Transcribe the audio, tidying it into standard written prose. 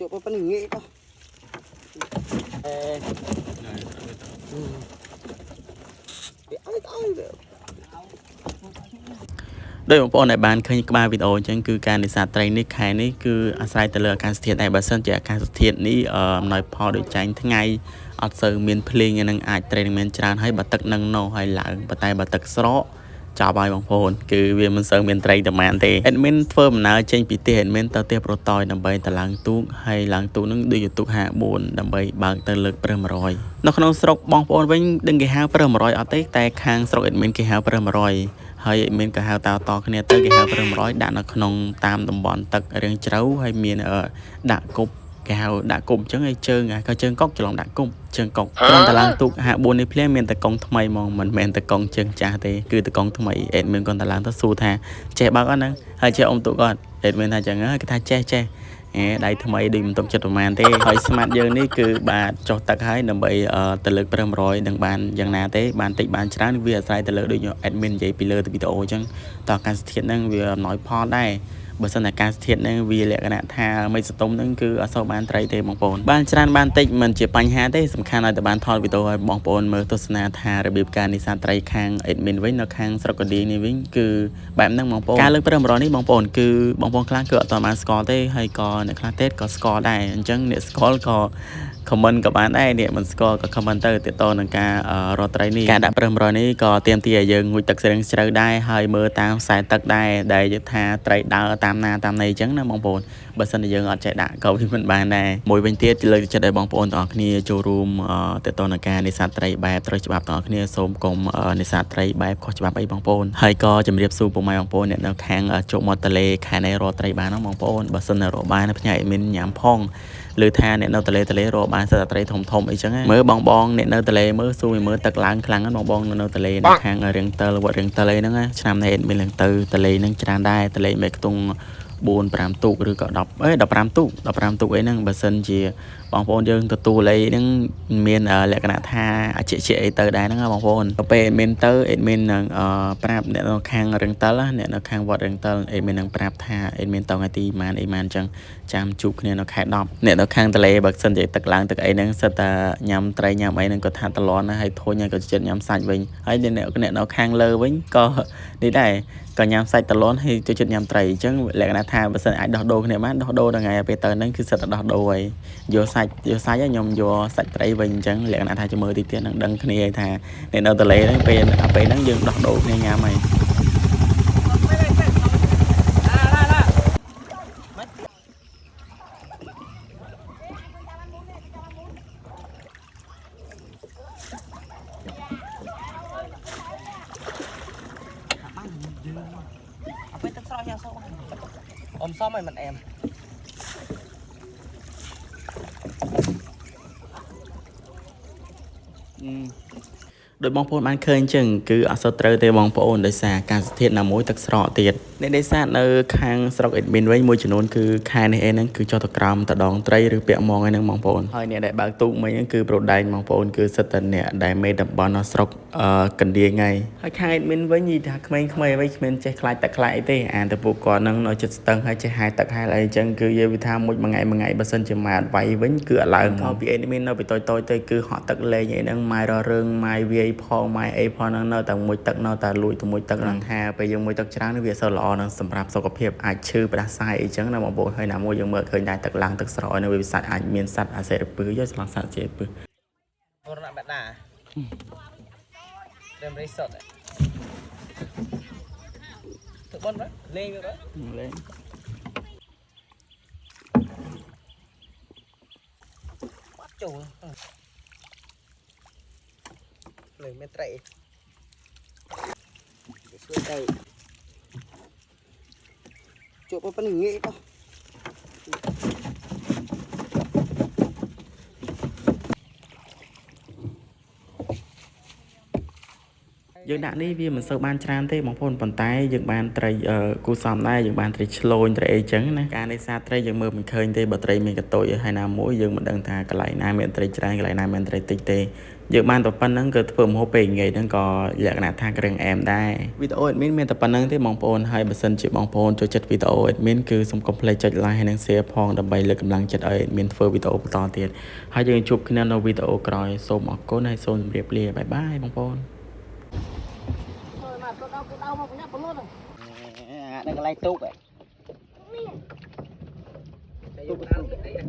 ជាប់ប៉ុណ្្នេះងាកទៅអេវាឲ្យឲ្យវា ដោយបងប្អូនដែលបានឃើញក្បាលវីដេអូអញ្ចឹងគឺការនេសាទត្រីនេះខែនេះគឺអាស្រ័យទៅលើអាកាសធាតុដែរបើសិនជាអាកាសធាតុនេះអំណោយផលដូចចែងថ្ងៃអត់សូវមានភ្លៀងនឹងអាចត្រីនឹងមានច្រើនហើយបើទឹកនឹងណូហើយឡើងប៉ុន្តែបើទឹកស្រកចប់ហើយបងប្អូនគឺវាមិនសូវមានត្រីប្រហែលទេ admin ធ្វើដំណើរចេញពីផ្ទះ admin ទៅផ្ទះប្រតយដើម្បីទៅឡើងទូកហើយឡើងទូកនឹងដូចជាទូក54ដើម្បីបើកទៅលើកព្រឹស100នៅក្នុងស្រុកបងប្អូនវិញដឹងគេហៅព្រឹស100អត់ទេតែខាងស្រុក admin គេហៅព្រឹស100ហើយ admin ក៏ហៅតតគ្នាទៅគេហៅព្រឹស100ដាក់នៅក្នុងតាមតំបន់ទឹករាងជ្រៅហើយមានដាក់គប់គេហៅដាក់គប់អញ្ចឹងហើយជើងក៏ជើងកុកច្រឡំដាក់គប់ជើងកុកគ្រាន់តែឡើងទូក54នេះភ្លាមមានតកងថ្មីហ្មងមិនមែនតកងជើងចាស់ទេគឺតកងថ្មី admin គាត់តែឡើងទៅសួរថាចេះបើកអត់ហ្នឹងហើយចេះអ៊ំទូកគាត់ admin ថាអញ្ចឹងគេថាចេះចេះអេដៃថ្មីដូចមិនទុកចិត្តប្រហែលទេហើយស្មាតយើងនេះគឺបាទចុះទឹកហើយដើម្បីទៅលើកព្រឹស100នឹងបានយ៉ាងណាទេបានតិចបានច្រើនវាអាស្រ័យទៅលើដូច admin និយាយពីលើវីដេអូអញ្ចឹងតើអាកាសធាតុហ្នឹងវាអំណោយផលដែរបើសិនអាកាសធាតុហ្នឹងវាលក្ខណៈថាមិនសតុំហ្នឹងគឺអត់សូវបានត្រីទេបងប្អូនបានច្រើនបានតិចមិនជាបញ្ហាទេសំខាន់ឲ្យតែបានថតវីដេអូឲ្យបងប្អូនមើលទស្សនាថារបៀបការនេសាទត្រីខាង admin វិញនៅខាងស្រុកកឌីនេះវិញគឺបែបហ្នឹងបងប្អូនការលើកព្រឹស100នេះបងប្អូនគឺបងប្អូនខ្លះគឺអត់ទាន់បានស្គាល់ទេហើយក៏អ្នកខ្លះទៀតក៏ស្គាល់ដែរអញ្ចឹងអ្នកស្គាល់ក៏ comment ក៏បានដែរអ្នកមិនស្គាល់ក៏ comment ទៅទាក់ទងនឹងការរកត្រីនេះការដាក់ព្រឹស100នេះក៏ទាមទារឲ្យយើងងូតទឹកស្រៀងជ្រៅដែរហើយមើលតាមខ្សែទឹកដែរដែលយើងថាត្រីដើរតាមណាតាមណីអញ្ចឹងណាបងប្អូនបើសិនជាយើងអត់ចេះដាក់ក៏វាមិនបានដែរមួយវិញទៀតលើកទឹកចិត្តឲ្យបងប្អូនទាំងអស់គ្នាចូលរួមទាក់ទងនឹងការនេសាទត្រីបែបត្រូវច្បាប់ទាំងអស់គ្នាសូមកុំនេសាទត្រីបែបខុសច្បាប់អីបងប្អូនហើយក៏ជម្រាបសួរពុកម៉ែបងប្អូនអ្នកនៅខាងជោគមាត់ទន្លេខែនេះរកត្រីបានហ្នឹងបងប្អូនបើសិនតែរកបានផ្ញើ admin ញ៉ាំផងឬថាអ្នកនៅទន្លេទន្លេរកបានសិតតែត្រីធំធំអីចឹងមើលបងបងអ្នកនៅទន្លេមើលសួរមើលទឹកឡើងខ្លាំងហ្នឹងបងបងនៅទន្លេនៅខាងរៀងតិលវត្តរៀងតិលអីហ្នឹងឆ្នាំនេះ admin ឡើងទៅទន្លេហ្នឹងច្រើនដែរទន្លេមេខ្ទង់4 5ទូកឬក៏10អេ15ទូក15ទូកអីហ្នឹងបើសិនជាបងប្អូនយើងទទួលអីហ្នឹងមានលក្ខណៈថាអជាជាអីទៅដែរហ្នឹងបងប្អូនទៅពេល admin ទៅ admin នឹងប្រាប់អ្នកនៅខាងរឹងតិលអ្នកនៅខាងវត្តរឹងតិល admin នឹងប្រាប់ថា admin ទៅថ្ងៃទីប៉ុន្មានអីប៉ុន្មានអញ្ចឹងចាំជួបគ្នានៅខែ10អ្នកនៅខាងទន្លេបើសិនជាទឹកឡើងទឹកអីហ្នឹងសិតតែញ៉ាំត្រីញ៉ាំអីហ្នឹងគាត់ថាតលន់ណាហើយធុញហើយក៏ចិត្តញ៉ាំសាច់វិញហើយអ្នកនៅខាងលើវិញក៏នេះដែរក៏ញ៉ាំសាច់តលន់ហើយចូលចិត្តញ៉ាំត្រីអញ្ចឹងលក្ខណៈថាបើសិនអាចដោះដូរគ្នាបានដោះដូរដល់ថ្ងៃពេលទៅហ្នឹងគឺសិតតែដោះដូរហើយយកសាច់យកសាច់ខ្ញុំយកសាច់ត្រីវិញអញ្ចឹងលក្ខណៈថាจะមើលទីទៀតនឹងដឹងគ្នាថាអ្នកនៅទន្លេហ្នឹងពេលពេលហ្នឹងយើងដោះដូរគ្នាញ៉ាំហើយ អត់ពេលទឹកស្រកយ៉ាងសោអ៊ំសមឲ្យមិនអែម ដោយបងប្អូនបានឃើញអញ្ចឹងគឺអត់សូវត្រូវទេបងប្អូនដោយសារអាកាសធាតុណាមួយទឹកស្រកទៀតអ្នកនេសាទនៅខាងស្រុក admin វិញមួយចំនួនគឺខែនេះអីហ្នឹងគឺចុះទៅក្រោមតដងត្រីឬពាក់មងអីហ្នឹងបងប្អូនហើយអ្នកដែលបើកទូកមិញហ្នឹងគឺប្រូដែងបងប្អូនគឺសិតតែអ្នកដែលមេតំបន់នៅស្រុកកណ្ដៀងហើយហើយខាង admin វិញនិយាយថាក្មេងៗវិញគ្មានចេះខ្លាចទឹកខ្លាចអីទេអានតែពួកគាត់ហ្នឹងនៅចិត្តស្ទឹងហើយចេះហែលទឹកហែលអីអញ្ចឹងគឺនិយាយវាថាមួយថ្ងៃមួយថ្ងៃបើសិនជាម៉ែអត់វាយវិញគឺអត់ឡើងខុសពី admin នៅពីតូចតូចទៅគឺហក់ទឹកលេងអីហ្នឹងម៉ែររឿងម៉ែវាយផងម៉ែអីផងហ្នឹងនៅតែមួយទឹកនៅតែលួចទៅមួយទឹកហ្នឹងថាពេលយើងមួយទឹកច្រើនវាអត់សូវល្អនឹងសម្រាប់សុខភាពអាចឈឺផ្ដាសាយអីចឹងណាបងប្អូនហើយណាមួយយើងមើលឃើញដែរទឹកឡើងទឹកស្រកនៅវាសត្វអាចមានសត្វអាសេរពឹសយកឆ្លងសត្វជាពឹស រណបដារឹមរិសុតធ្វើបនលេងវា លេង បាត់ចូលលេងមានត្រីសួរទៅជាប់ប៉ុណ្្នេះងាកទៅ យើងដាក់នេះវាមិនសូវបានច្រើនទេបងប្អូនប៉ុន្តែយើងបានត្រីគូសំដែរយើងបានត្រីឆ្លូញត្រីអីចឹងណាការនេសាទត្រីយើងមើលមិនឃើញទេបើត្រីមានកតុយហើយណាមួយយើងមិនដឹងថាកន្លែងណាមានត្រីច្រើនកន្លែងណាមានត្រីតិចទេ យើងបានតែប៉ុណ្្នឹងក៏ធ្វើម្ហូបពេលថ្ងៃហ្នឹងក៏លក្ខណៈថាគ្រឿងអែមដែរវីដេអូ admin មានតែប៉ុណ្្នឹងទេបងប្អូនហើយបើសិនជាបងប្អូនចូលចិត្តវីដេអូ admin គឺសូមកុំភ្លេចចុច like ហើយនិង share ផងដើម្បីលើកកម្លាំងចិត្តឲ្យ admin ធ្វើវីដេអូបន្តទៀតហើយយើងជួបគ្នានៅវីដេអូក្រោយសូមអរគុណហើយសូមជម្រាបលា bye bye បងប្អូន អានេះកន្លែងទូកហ៎ទូក